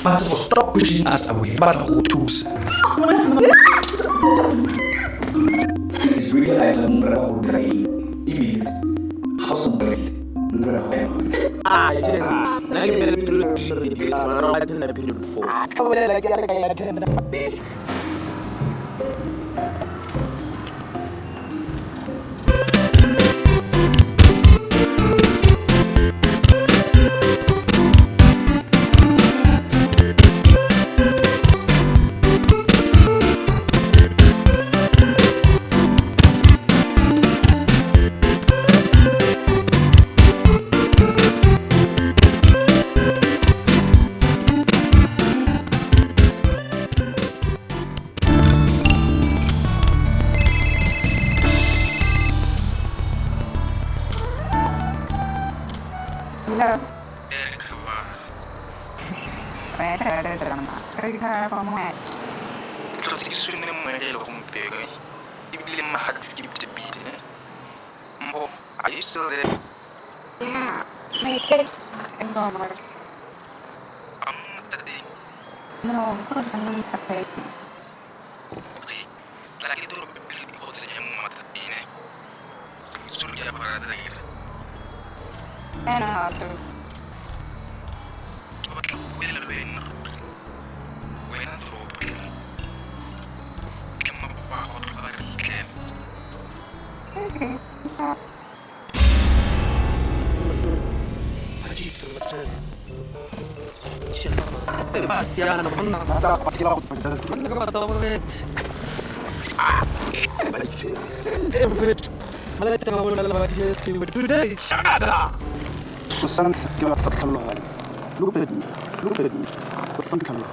Masego, stop pushing us away. Ba batla go thusa. It's really like re go dira eng ebile ga o sa mpolelele nna re go ya. Nna ke period 3 mara ba attenda period 4. Ka bolela ke re ka ya attenda. Are you still there? Yeah. My text and homework. No, surprises. Okay. Tla ke tlo pele ke go tsenya mo mathateng. Ke tsore ke apara dira. I know how to. Ke batla go buela le wena ruri. Wena toropo tlhe. Ke mapa go tloga re itlele. Okay. Stop. So sa ntlha ke batla tlhaloganyo. Look at me. Look at me. Batla tlhaloganyo.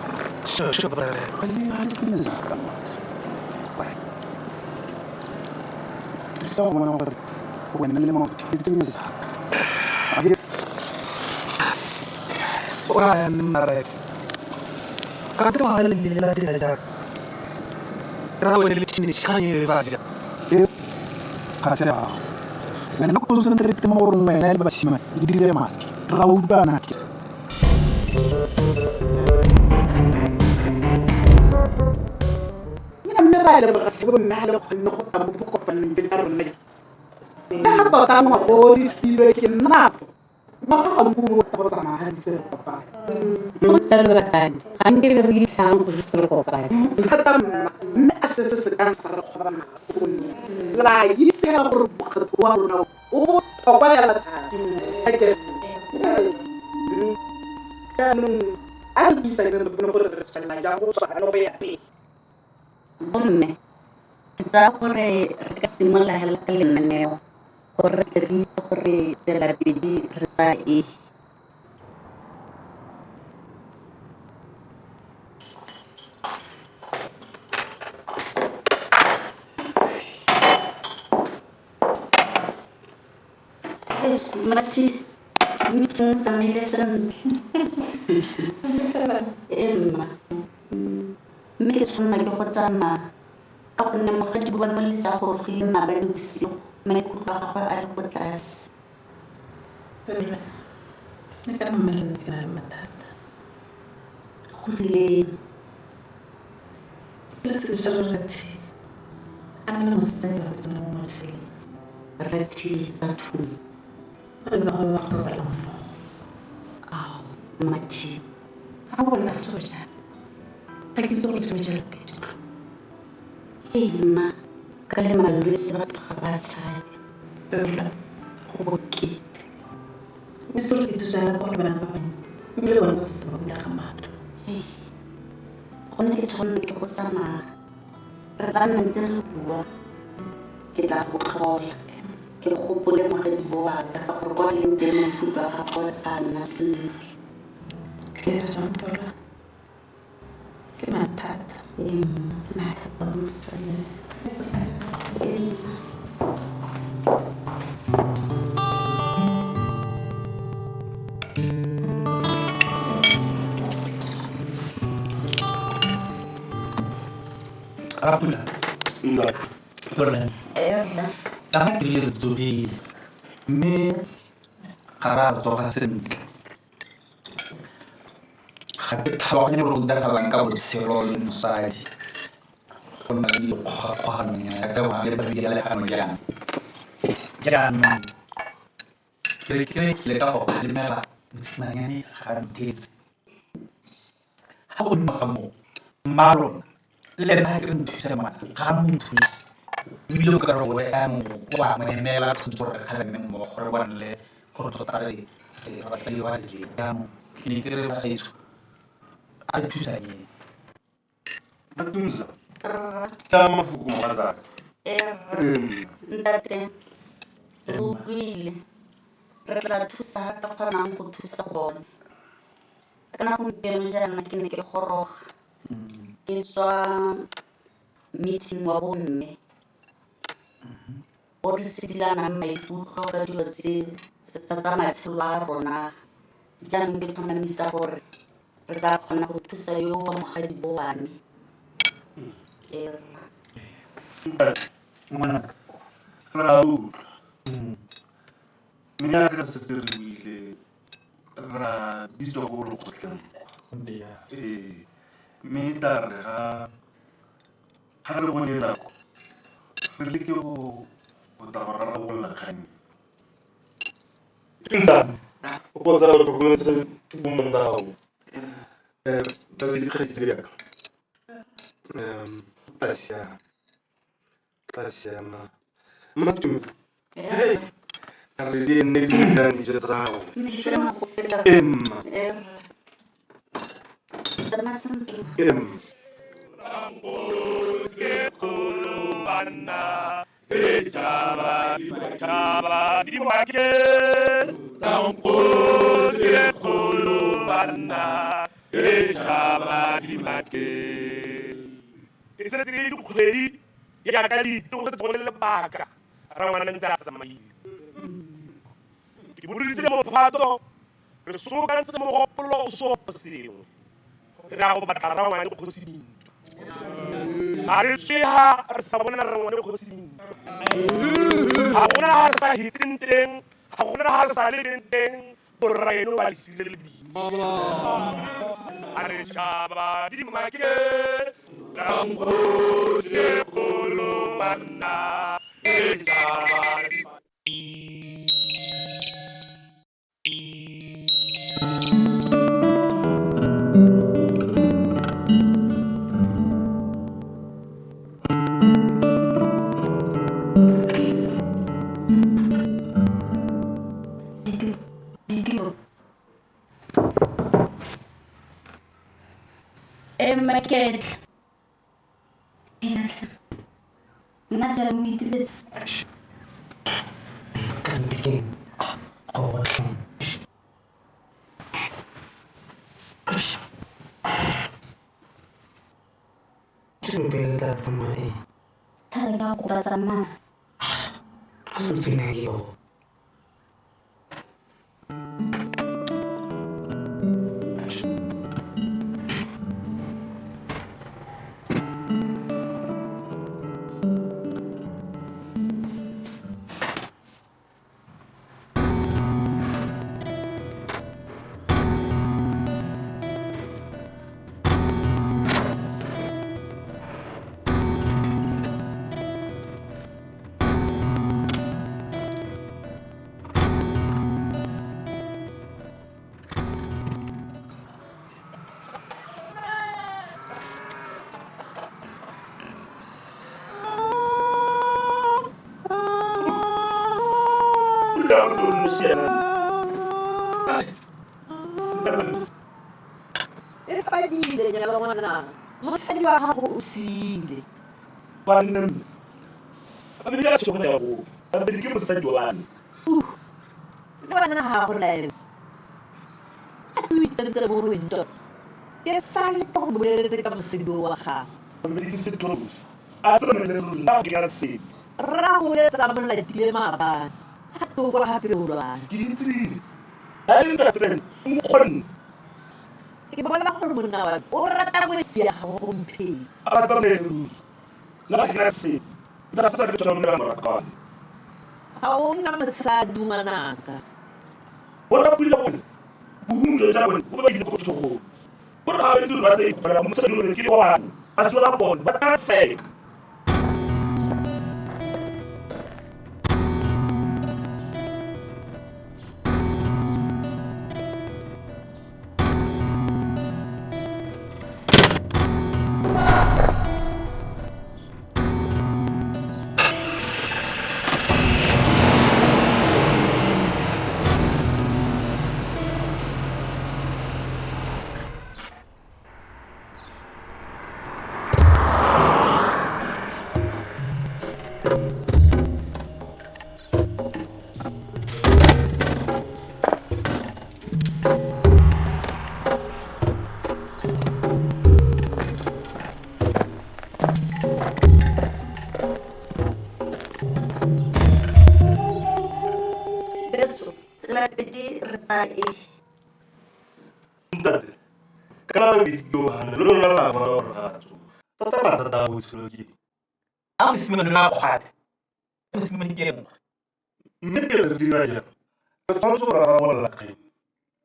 Ke tsa go bona gore wena le motho ke tsenya zaka. Ora mmaret. Ka te wa le le la dira jaaka. Ra wena le teenage kgang e ba ja. E ga se ya gago. Wena o concentrate mo goreng wena le basimane le dire madi. Ra utlwana ke. Mme ra leboga tlhe bo mme ga le kgonne go tla mo bokopanong jwa rona. Ka tota ngwaga o re siilwe ke nako. Ngwaga ga o go go tsamaya ga ntse re kopane. Go tsala le basadi ga nke be re itlhang go se re kopane. Thata mma, mme a se se se kang sa re kgoba matlho gonne la itse hela gore mokgatlho wa rona o botlhokwa hela thata. Jaanong a re buisaneng re bone gore re tswelela jang go tswa fano go ya pele. Bomme, ke tsaya gore re ka simolola hela ka lenaneo gore re tle re itse gore tsela pedi re tsaya e. Mati, meeting e tsamaile sentle. Ee mma. Mme ke tshwanela ke go tsamaya ka gonne mogadi wa moletsa a gorogile maabane bosigo, maikutlo a gagwe a le ko tlase. Nna ka mme le ke na le mathata. Go rileng? Le se Rathi a na le mosadi ba tsena mo motlheng. Rathi bathong. Ba le bangwe ba go robala mmogo. Ao, Mathi. Ga bona se go jalo. Ga ke itse gore ke jalo ka ditlho. Ee mma, ka le malwetse batho ga ba tshabe. Fela go bokete. O itse gore ke thusa ka gore bana ba bannye ebile bone ba setse ba bulega matlho. Gonne ke tshwanela ke go tsamaya. Re tla nna ntse re bua. Ke tla go tlhola. Ke gopole mogadibo wa ka ka gore kwa leng teng maikutlo a gagwe ga a nna sentle. Tle re jang Paula. Ke mathata. Ee mma. Ke mathata. Ee mma. Rapula. Torren. Ee rra. Ka ga ke re tsogile. Mme Ga re a tsoga sentle. Ga ke tlhaloganye gore go diragalang ka botshelo le mosadi. Go nna le dikgogakgoganonyana jaaka bona le ba di leano jaana. Jaanong ke re ke re ke leka go kgalemela mosimanyane ga a ntheetse. Ga godimo ga moo, mmalona le ena ga ke re nthuse ngwana ga a mo nthuse. Ebile o ka re jaanong o a mo emela tshwanetse gore re kgaleme mmogo re bone le gore tota re batsadi ba ba rileng. Jaanong ke ne ke re bagaetsho a re thusanyeng. Matumza, tla mafoko mogatsaka. Ntate, re utlwile. Re tla thusa ga re kgonang go thusa gone. Kana gompieno jaana ke ne ke goroga ke tswa meeting wa bomme o re sedilanang maikutlo ka dilo tse tsa matshelo a rona. Jaanong ke tlhomamisa gore re tla kgona go thusa yo wa mogadibo wa me. Ee, rra. Ngwanaka. Re a utlwa. Mme jaaka setse re buile ra bitswa ko lekgotleng kwa. Ee, mme e tla re ga ga re bone nako re leke go tla go rarabolola kgang e. Ntate, o ko tsaya o tlhokometse bo monnao. Babedi kgaitsedi ya ka. Tla siama. Tla siama. Mmatumi. Hey, re di nne di tsang dijo tsa gago. Emma. Emma. E setse e le dikgwedi jaaka di itse go setse go le lebaka rangwana ntse a tsamaile. Ke boditse mophato re sobokantse mogopolo o seopo sengwe. Re ya go batla rangwane kgosi dintwa. Ga re tsweha re sa bona rangwane kgosi dintwa. Ga gona ha re sa hiteng teng, ga gona ha re sa lebeng teng, borraeno ba le sireleditse. A re tšhaba di make kgosi e kgolo banna e tšhaba di Emma ke tla. Nna jaanong o itibetse. Pele ke tla tsamaya ee. Thare ka kopa tsamaya. Tsena yo. E fadile nyala ngwanaka. Mosadi wa gago o siile. Banna mme babedi a tshwana ya go babedi ke mosadi wa me. Le wena ga go laela. A o itsentse mo go eng tota? Ke sale ke go boleletse ka mosadi o wa gago. Babedi ke sethoto a tsamaile ruri nna ke ka sepe. Rrago o letsa mo latile maabane. Ga twe o kwa ga Peolwane. Ke itsile ga e le ntate o nkgonne. Ke bona gore monna wa me o rata ngwetsi ya gago gomphedi. A ba tsamaye ruri nna ke ka sepe tsa sa ke tlhokomela moraka wa me. Ga o na mosadi ngwanaka. Borra-pula bone bohumelo tsa bone bo ba ile go tshogong. Borra ba ba tla ipela mosadi yo ke wa me. Ba tswela bone ba tla seka. Betso, tsela pedi re tsaya e. Ntate, kana babedi ke o gana le lona la bona gore ga a tsoga. Tota mathata a botshelo ke eng? A mosimane yo a kgwathe, mosimane ke nkgwe. Mme pele re dira jalo, re tshwanetse go rarabolola kgang.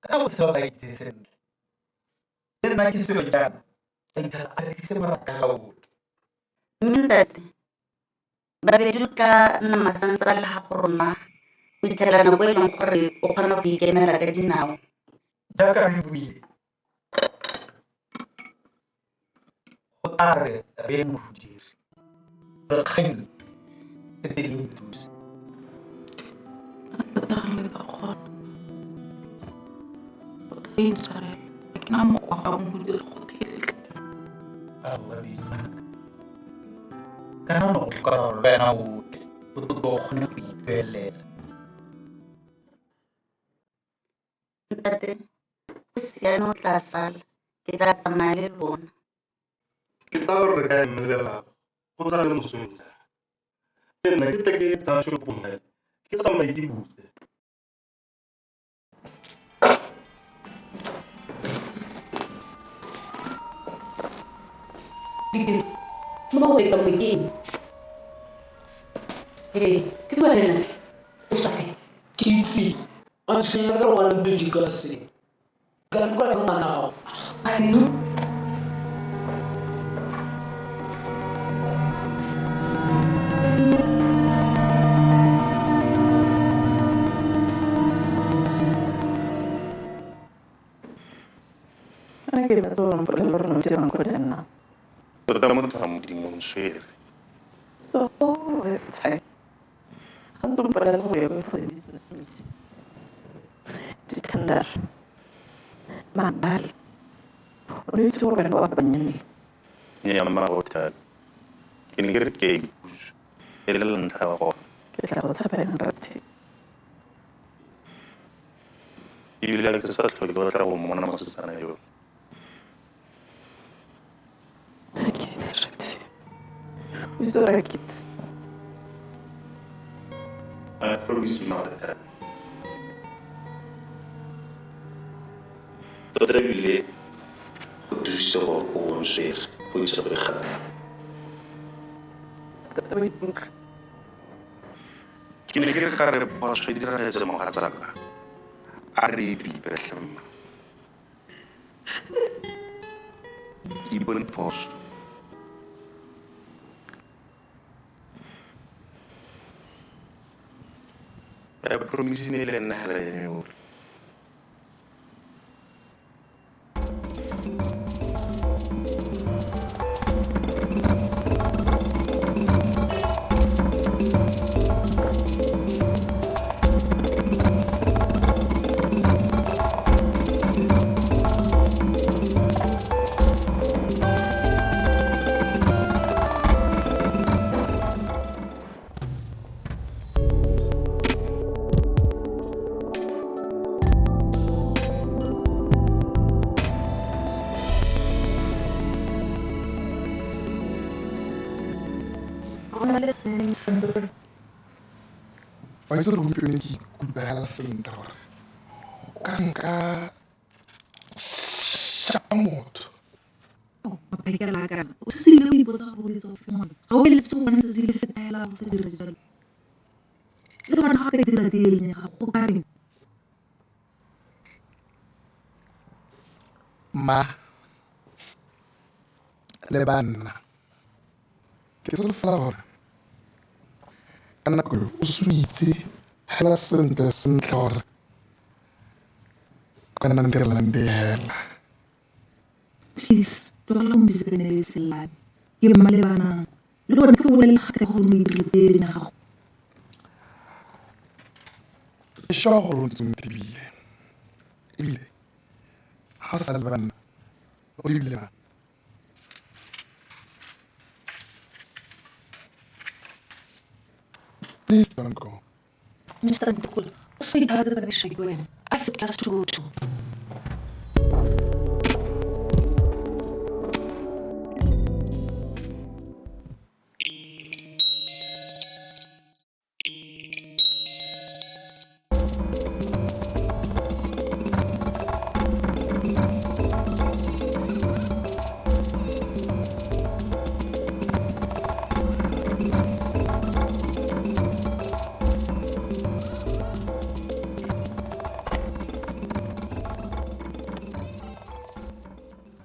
Ka botshelo ga itse sentle. Le nna ke seo jaana, ka iphitlhela a rekisitse moraka ka otlhe. Mme ntate, babedi o tla nna masantsa le ga go rona go fitlhela nako e leng gore o kgona go ikemela ka dinao. Jaaka re buile, go tla re re modiri gore kgang e teng e thuse. Tota ga nke ka kgona. Tota intshwarele, ga ke na mokgwa wa modiri gotlhelele. Ao babedi ngwanaka, kana o ne go tlhoka gore le wena o tle o tlo o kgone go ipuelela. Ntate, go siame o tla sala, ke tla tsamaya le lona. Ke tsaya gore re ka emelela go sa le mosong jaana. Le nna ke tle ke tsaya shopong fela, ke tsamaye ke butse. Dikete, mo go ka mo ke eng? Ee, ke bua le nna o tswa kae? Ke itse a ntshwenya ka re ngwana pedi ka se. Ka re ke ngwana gago. A reng? Nna ke batla gore mpolelele gore o dirang ko nna. Tota motho wa Modimo o ntshwere. So all this time, ga ntse o mpolelela gore you're going for the business meeting. Di-tender, mabala. O ne o itse gore wena o bapanya neng? Nnyaa mmago Thabi. Ke ne ke re ke a ikutswa e le la ntlha gona. Ke tla go tshepa eng Rathe? Ebile ga ke sa tlhole ke batla go mmona mosetsana yo. Ga ke itse Rathe. O itse gore ga ke itse. I promise you not Thabi. Tota ebile go thusitse gore o ntshwere go isa go e kgakala. Tota o ikutlwa. Ke ne ke re ga re phoso e diragetse mogatsaka, a re e bipe tlhe mma. Ke ipone phoso. I promise ne le nna hela ya me gore. Wa itse gore gompieno ke ikutlwa hela sentle gore o ka nka shapa motho. Maphakela a kana o se o ipotsa gore o letsa ofe ngwana ga o eletse go bona letsatsi le feta hela go sa dira jalo le gona ga o ka dira tee ya gago go ka reng. Mma le banna, ke solofela gore ka nako e o se o itse hela sentle sentle gore ka nna ntirelang di hela. Please, tlogela go mpitsa ka leina le e seng la me. Ke Mmalebanang. Le gone ke go bolelele gape gore o ne o e dirile teye ya gago. Ke sure gore o ntse o ntebile. Ebile ga o sa leba nna, o lebile mang? Please don't go. Mr. Ntukulu, o se ithaya ka tsamaiso ke wena. I have a class to go to.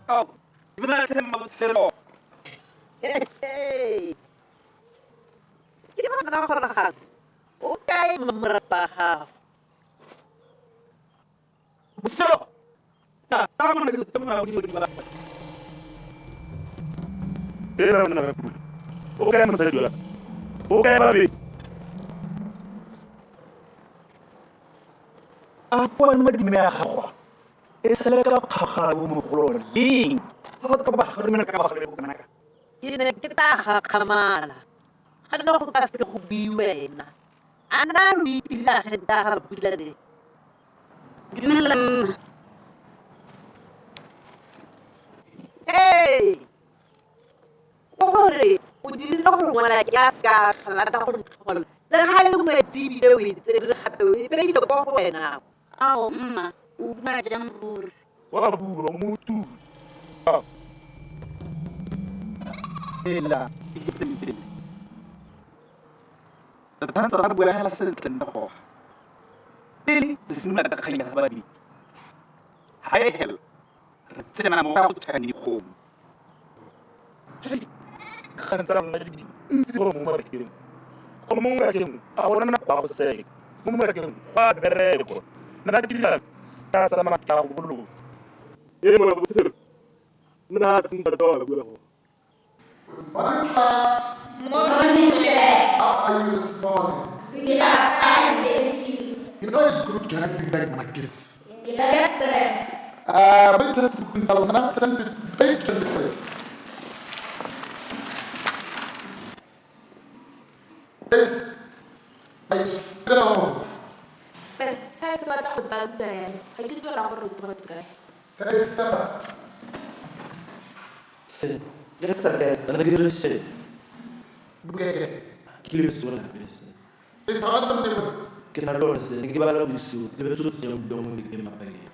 Ao, dumela tlhe Mmabotshelo. Ke bona gore ga o kae moratwa wa gago. Botshelo sa tsamaya dilo tse mona dilo di ba. Ela monna Rapula. O kae mosadi wa ka? O kae babedi? A kwa madume a gago e sale ka kgaogana bo mogolo leng? Ga o ka ba garumela ka bagale bo kana ka. Ke ne ke tla gakgamala ga nna go ka seke go bue wena. A na lo itse dinageng tsa ga Rapula ne? Dumela mma. Hey! O gore o dirile gore ngwana ke a se ka tlhola go ntlhola. Le ga e le ngwetsi ebile o e tsere gape o e beile ko go wena. Ao mma, o bua jang ruri? Wa bua motho. Ela, iketeng pele. Re tshwanetse ra bua hela sentle nna goga. Pele re simolola ka kgang ya ga babedi. Ha e hela, re tsena mo go thakang dikgomo. Kgang tsa rona di dintsi go mo mabakeng. Go mo mabakeng a gona nako ya go seka. Mo mabakeng go a berekwa. Nna ke dira ka tsamaya ka go bolotsa. Ee mona botshelo. Nna a se ntate wa bua go. Morning class. Morning, sir. How are you this morning? We are fine, thank you. You know it's good to have you back, my kids. Yes, sir. Page 23. Yes. Yes. Sir, fa se batla go tsaya buka ya me, ga ke itse gore o tlogetse kae. Yes, step up. Se, re sa ka tsena di re she. Buka e kae? Ke lebetse ko lapeng se. Yes, ga o tsamaya. Ke na le lone se, ke bala bosigo, ke lebetse go tsenya buka mo bekeng mabakeng.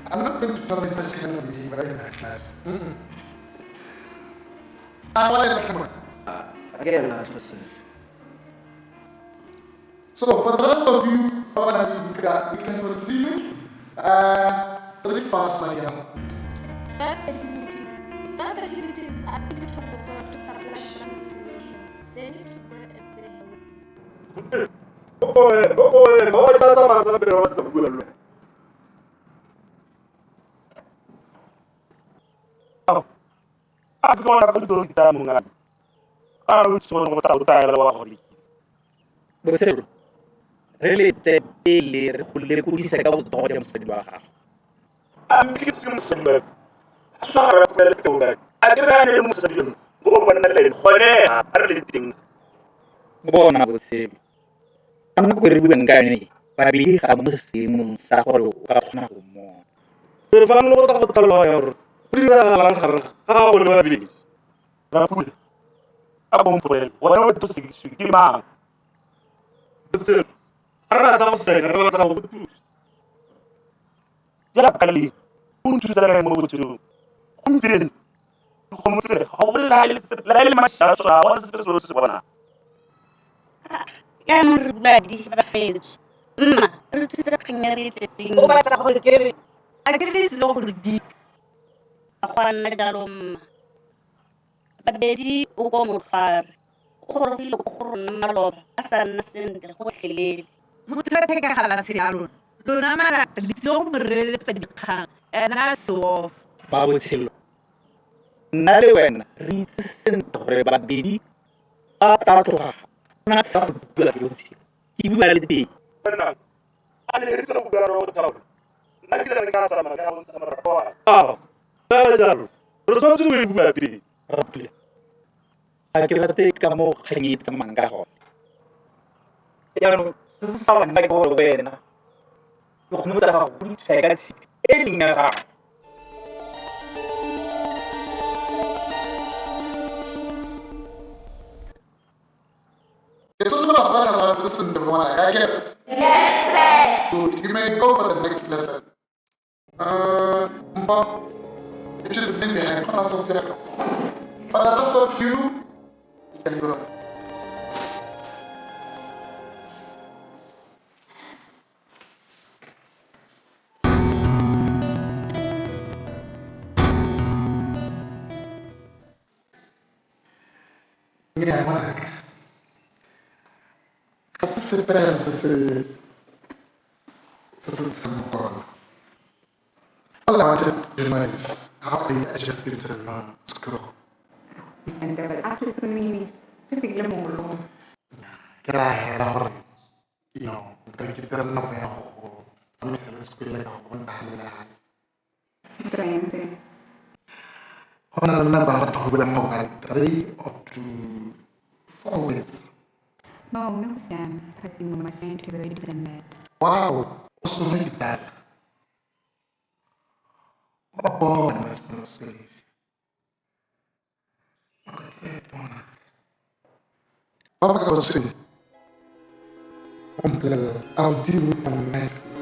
I'm not going to tolerate such kind of behavior in our class. I want to come on. A ke ela tlho se. So for the rest of you, we can continue. Very fast, Maria. Soil fertility. Soil fertility is the ability of the soil to supply plants with nutrients. They need to grow and stay healthy. A ke bona ka dilo tsa monga. A o tshwanetse go tla o tsaya wa gore. Botshelo, re le tle pele re go lekodisa ka botsogo jwa mosadi wa gago. A mme ke se mosadi wa ka. A tshwara pela le peo A ke re le mosadi yo go bona le gone a re le teng. Bona botshelo. Ka nako e re buang ka yone, babedi ga mo seemong sa gore o ka kgona go mmona. Re fa go tla go tlhaloganya gore go diragalang gare ga gago le babedi. Rapula, a bo mpolele, wena o tlo sekisiwa ke mang? Botshelo, ga re rata go seka, re batla go go thusa. Jaaka le o nthusa ka mo botshelong. Gompieno, dikgomo tsele ga o bolele le sepe, le ga e le mašašwa, ga gona sepe se o se bonang. Jaanong re bua di bagaetsho. Mma, re thuse kgang e re e tletseng. O batla gore ke re A ke le tlile go re dika. Ga go a nna jalo mma. Babedi o ko Motlhware. O gorogile ko go rona maloba a sa nna sentle gotlhelele. Motho a thekegela se ya lona. Lona malata le tlile go mo reeletsa dikgang ena a se ofa. Ba botshelo. Nna le wena re itse sentle gore babedi ba tla tloga o ne a tshaba go bua ke botshelo. Ke bua le teng. Bonang, a le ritse go bua go taolo. Nna ke le ka tsamaya ka go ntsha marapo a. Ao, fela jalo. Re tshwanetse go e bua pele. Rapula. Ga ke rate ka moo kgang e tsamayang ka gone. Jaanong se se salang nna ke gore wena dikgomo tsa gago o di tshwaye ka tshipi e leng ya gago. Ke solofela gore ba tlhalogantse sentle bo ngwanaka, akere? Yes, sir. Good. You may go for the next lesson. Mpho, you should remain behind. For the rest of you, you can go. Nnyaa ngwanaka, ga se sepe se se se se ntshang mokola. All I wanted to know is how are you adjusting to the new school? Ke ra hela gore nka be ke tsere nako ya go tsamaisa le sekolo ka go bontsha le gale. Go na le nako ya go bua mo ka 3 or to 4 words. No, mme go siame. Phatsimo, my friend has already done that. Wow, o sone ditsala. Ba bona ba sekolo se. O ka se bona. Ba ba ka go tshwenya. O mpolelela, I'll deal with them nicely.